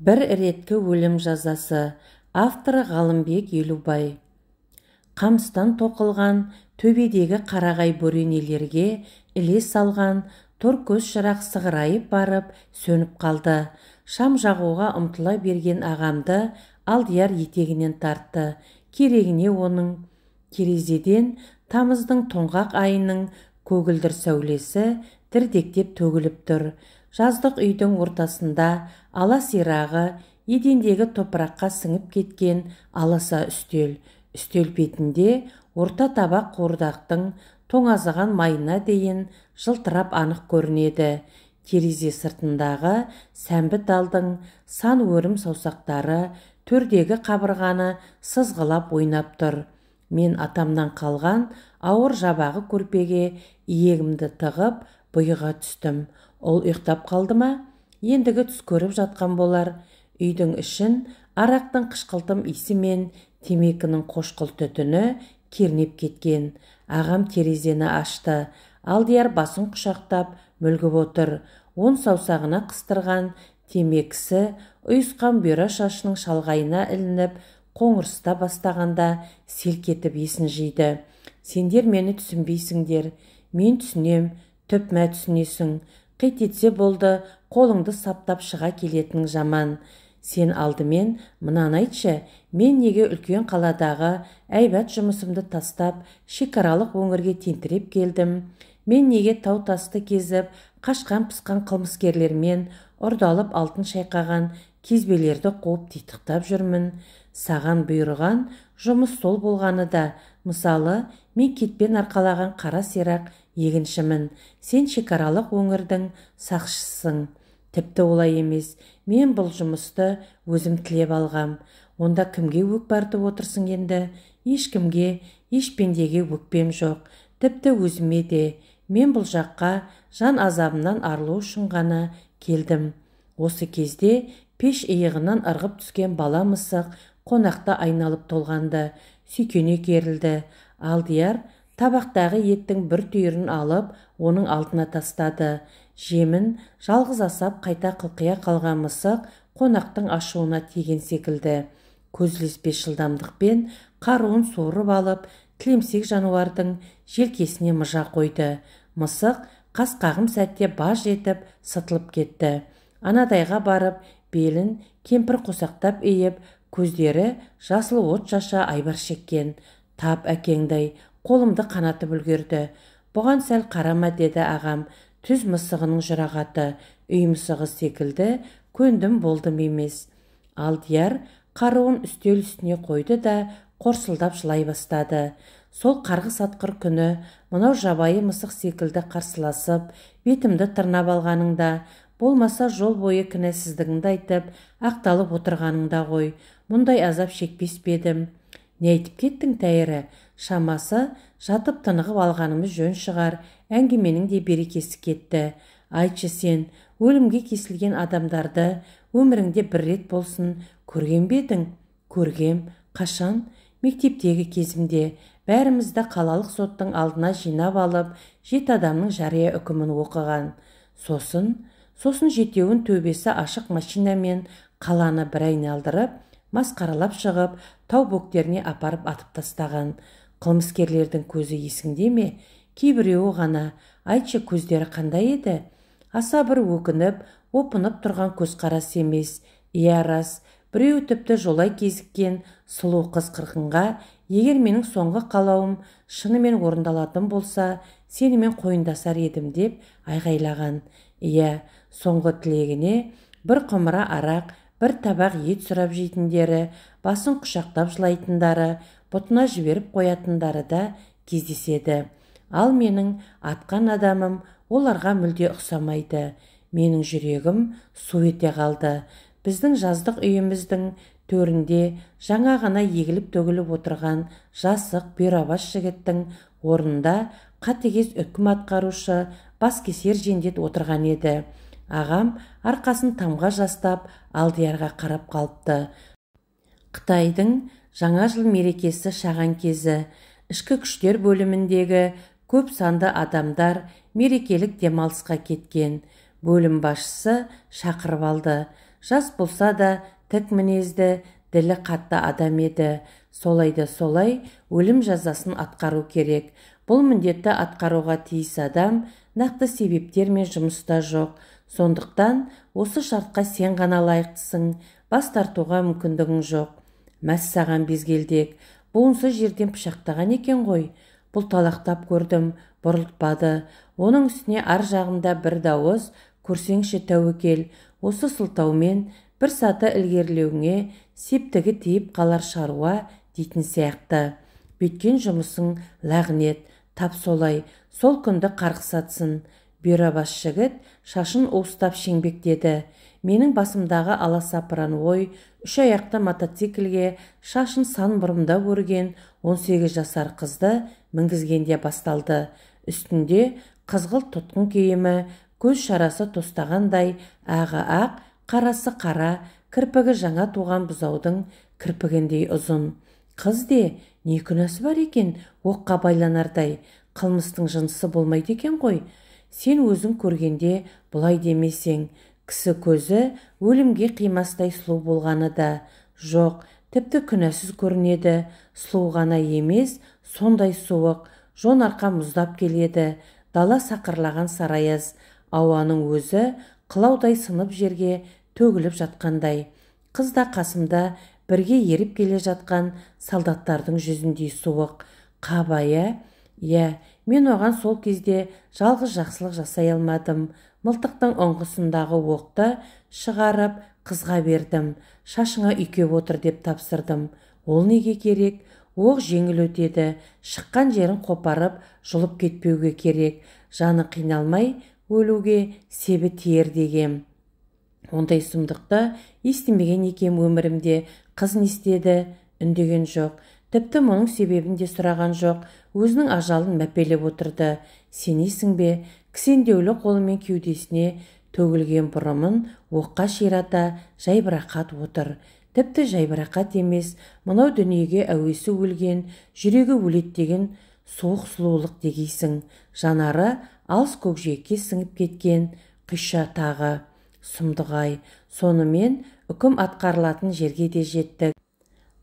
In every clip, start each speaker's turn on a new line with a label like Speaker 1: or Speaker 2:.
Speaker 1: Бір реткі өлім жазасы. Авторы Ғалымбек Елубай. Қамыстан тоқылған төбедегі қарағай бөренелерге іле салған тор көз шырақ сығырайып барып сөніп қалды. Шам жағуға ұмтыла берген ағамды Алдияр етегінен тартты. Керегіне оның терезеден тамыздың тоңғақ айының көгілдір сәулесі дірдектеп төгіліп тұр. Жаздық үйдің ортасында ала сирағы едендегі топыраққа сіңіп кеткен аласа үстел. Үстел бетінде орта табақ қуырдақтың тоңазыған майына дейін жылтырап анық көрінеді. Терезе сыртындағы сәмбі талдың сан өрім саусақтары төрдегі қабырғаны сызғылап ойнап тұр. Мен атамнан қалған ауыр жабағы көрпеге иегімді тығып бұйыға түстім. Ол ұйықтап қалды ма? Ендігі түс көріп жатқан болар. Үйдің ішін арақтың қышқылтым иісі мен темекінің қошқыл түтіні кернеп кеткен. Ағам терезені ашты. Алдияр басын құшақтап мүлгіп отыр. Он саусағына қыстырған темекісі ұйысқан бұйра шашының шалғайына ілініп, қоңырсыта бастағанда селк етіп есін жиды. Сендер мені түсінбейсіңдер. Мен түсінем, түп мә түсінесің. Қит етсе болды, қолыңды саптап шыға келетінің жаман. Сен алдымен мынаны айтшы, мен неге үлкен қаладағы әйбат жұмысымды тастап, шекаралық өңірге тентіреп келдім? Мен неге тау-тасты кезіп, қашқан-пысқан қылмыскерлермен ұрдалып алтын шайқаған кезбелерді қуып титықтап жүрмін? Саған бұйырған жұмыс сол болғаны да. Мысалы, мен кетпен арқалаған қара сирақ егіншімін. Сен шекаралық өңірдің сақшысысың. Тіпті олай емес. Мен бұл жұмысты өзім тілеп алғам. Онда кімге өкпе артып отырсың енді? Ешкімге, еш пендеге өкпем жоқ. Тіпті өзіме де. Мен бұл жаққа жан азабынан арылу үшін ғана келдім. Осы кезде пеш иығынан ырғып түскен бала мысық қонақта айналып толғанды. Сүйкене керілді. Алдияр табақтағы еттің бір түйірін алып, оның алдына тастады. Жемін жалғыз асап қайта қылқия қалған мысық қонақтың ашуына тиген секілді. Көз ілеспес жылдамдықпен қаруын суырып алып, тілемсек жануардың желкесіне мыжа қойды. Мысық қас қағым сәтте баж етіп сытылып кетті. Анадайға барып, белін кемпір қосақтап иіп, көздері жасыл от шаша айбар шеккен. Тап әкеңдай, қолымды қанатып үлгерді. Бұған сәл қарама, деді ағам. Түз мысығының жұрағаты, үй мысығы секілді көндім болдым емес. Алдияр қаруын үстел үстіне қойды да қорсылдап жылай бастады. Сол қарғыс атқыр күні мынау жабайы мысық секілді қарсыласып, бетімді тырнап алғаныңда, болмаса жол бойы кінәсіздігіңді айтып, ақталып отырғаныңда ғой. Мұндай азап шекпес пе едім? Не айтып кеттің, тәйірі? Шамасы, жатып тынығып алғанымыз жөн шығар, әңгіменің де берекесі кетті. Айтшы сен, өлімге кесілген адамдарды өміріңде бір рет болсын көрген бе едің? Көргем. Қашан? Мектептегі кезімде. Бәрімізді қалалық соттың алдына жинап алып, 7 адамның жария үкімін оқыған. Сосын жетеуін төбесі ашық машинамен қаланы бір айналдырып, масқаралап шығып, тау бөктеріне апарып атып тастаған. Қылмыскерлердің көзі есіңде ме? Кейбіреуі ғана. Айтшы, көздері қандай еді? Аса бір өкініп, опынып тұрған көзқарас емес. Иә, рас. Біреуі тіпті жолай кезіккен сұлу қыз қырқынға, егер менің соңғы қалауым шынымен орындалатын болса, сенімен қойындасар едім деп айғайлаған. Иә, соңғы тілегіне бір құмыра арақ, бір табақ ет сұрап жейтіндері, басын құшақтап жылайтындары, бұтына жіберіп қоятындары да кездеседі. Ал менің атқан адамым оларға мүлде ұқсамайды. Менің жүрегім су ете қалды. Біздің жаздық үйіміздің төрінде жаңа ғана егіліп төгіліп отырған жасық бұйрабас жігіттің орнында қатыгез үкім атқарушы баскесер жендет отырған еді. Ағам арқасын тамға жастап Алдиярға қарап қалыпты. Қытайдың жаңа жыл мерекесі шаған кезі. Ішкі күштер бөліміндегі көп санды адамдар мерекелік демалысқа кеткен. Бөлім басшысы шақырып алды. Жас болса да тік мінезді, ділі қатты адам еді. Солай да солай өлім жазасын атқару керек. Бұл міндетті атқаруға тиіс адам нақты себептер мен жұмыста жоқ. Сондықтан осы шартқа сен ғана лайықтысың, бас тартуға мүмкіндігің жоқ. Мәссаған, безгелдек, буынсыз жерден пышақтаған екен ғой. Бұл талақтап көрдім, бұрылтпады. Оның үстіне ар жағымда бір дауыс, көрсеңші тәуекел, осы сылтаумен бір саты ілгерілеуіңе септігі тиіп қалар шаруа дейтін сияқты. Бүйткен жұмысың лағнет, тап солай, сол күнді қарғыс атсын. Бұйрабас жігіт шашын уыстап шеңбектеді. Менің басымдағы аласапыран ой үш аяқты мотоциклге шашын сан бұрымдап өрген 18 жасар қызды мінгізгенде басталды. Үстінде қызғылт тұтқын киімі, көз шарасы тостағандай ағы ақ, қарасы қара, кірпігі жаңа туған бұзаудың кірпігіндей ұзын. Қыз де не күнәсі бар екен оққа байланардай, қылмыстың жынысы болмайды екен ғой. Сен өзің көргенде бұлай демесең, кісі көзі өлімге қимастай сұлу болғаны да жоқ, тіпті күнәсіз көрінеді. Сұлу ғана емес, сондай суық, жон арқа мұздап келеді. Дала сақырлаған сараяз, ауаның өзі қылаудай сынып жерге төгіліп жатқандай. Қыз да қасымда бірге еріп келе жатқан солдаттардың жүзіндей суық. Қабая, иә, мен оған сол кезде жалғыз жақсылық жасай алмадым. Мылтықтың ұңғысындағы оқты шығарып қызға бердім. Шашыңа үйкеп отыр деп тапсырдым. Ол неге керек? Оқ жеңіл өтеді. Шыққан жерін қопарып, жұлып кетпеуге керек. Жаны қиналмай өлуге себі тиер дегем. Ондай сұмдықты естімеген екем өмірімде. Қыз не істеді? Үндеген жоқ. Тіпті мұның себебін де сұраған жоқ. Өзінің ажалын мәпелеп отырды. Сенесің бе? Кісендеулі қолымен кеудесіне төгілген бұрымын оққа ширата жайбарақат отыр. Тіпті жайбарақат емес, мынау дүниеге әуесі өлген, жүрегі өлеттеген суық сұлулық дегейсің. Жанары алыс көкжиекке сіңіп кеткен құйша тағы. Сұмдық-ай, сонымен үкім атқарылатын жерге де жеттік.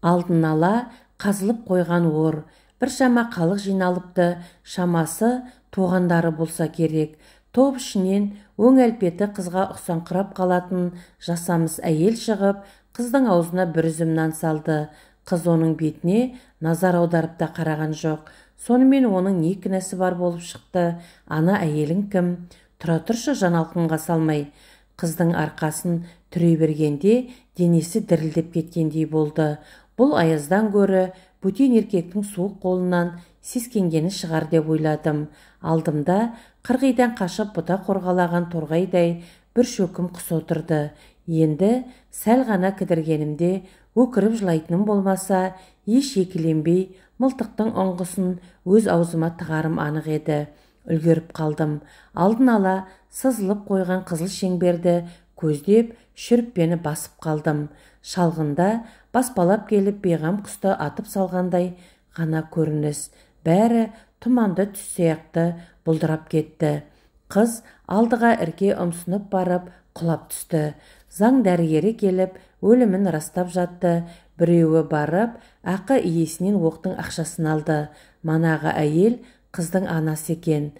Speaker 1: Алдын ала қазылып қойған ор, біршама халық жиналыпты, шамасы туғандары болса керек. Топ ішінен өң әлпеті қызға ұқсаңқырап қалатын жасамыс әйел шығып, қыздың аузына бір үзім нан салды. Қыз оның бетіне назар аударып та қараған жоқ. Сонымен оның не кінәсі бар болып шықты? Ана әйелің кім? Тұра тұршы, жан алқымға салмай. Қыздың арқасын түре бергенде денесі дірілдеп кеткендей болды. Бұл аяздан гөрі бөтен еркектің суық қолынан сескенгені шығар деп ойладым. Алдымда қырғидан қашып бұта қорғалаған торғайдай бір шөкім құс отырды. Енді сәл ғана кідіргенімде өкіріп жылайтыным болмаса, еш екіленбей мылтықтың ұңғысын өз аузыма тығарым анық еді. Үлгеріп қалдым. Алдын ала сызылып қойған қызыл шеңберді көздеп, шүріппені басып қалдым. Шалғында баспалап келіп бейғам құсты атып салғандай ғана көрініс. Бәрі тұманды түс сияқты бұлдырап кетті. Қыз алдыға ірке ұмсынып барып құлап түсті. Заң дәрігері келіп өлімін растап жатты. Біреуі барып ақы иесінен оқтың ақшасын алды. Манағы әйел қыздың анасы екен.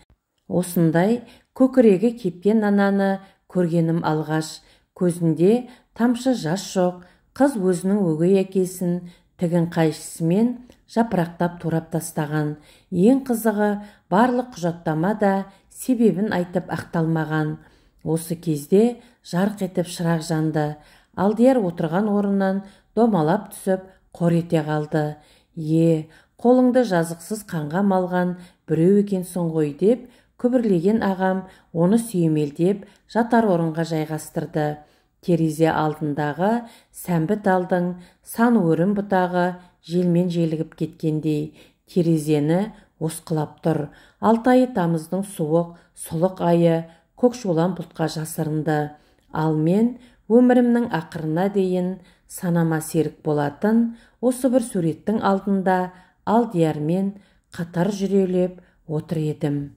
Speaker 1: Осындай көкірегі кепкен ананы көргенім алғаш. Көзінде тамшы жас жоқ. Қыз өзінің өгей әкесін тігін қайшысымен жапырақтап турап тастаған. Ең қызығы, барлық құжаттама да себебін айтып ақталмаған. Осы кезде жарқ етіп шырақ жанды. Алдияр отырған орнынан домалап түсіп қор ете қалды. Е, қолыңды жазықсыз қанға малған біреу екенсің ғой деп күбірлеген ағам оны сүйемелдеп жатар орынға жайғастырды. Терезе алдындағы сәмбі талдың сан өрім бұтағы желмен желігіп кеткендей терезені осқылап тұр. 6 айы тамыздың суық, сұлық айы көкшулан бұлтқа жасырынды. Ал мен өмірімнің ақырына дейін санама серік болатын осы бір суреттің алдында Алдиярмен қатар жүрелеп отыр едім.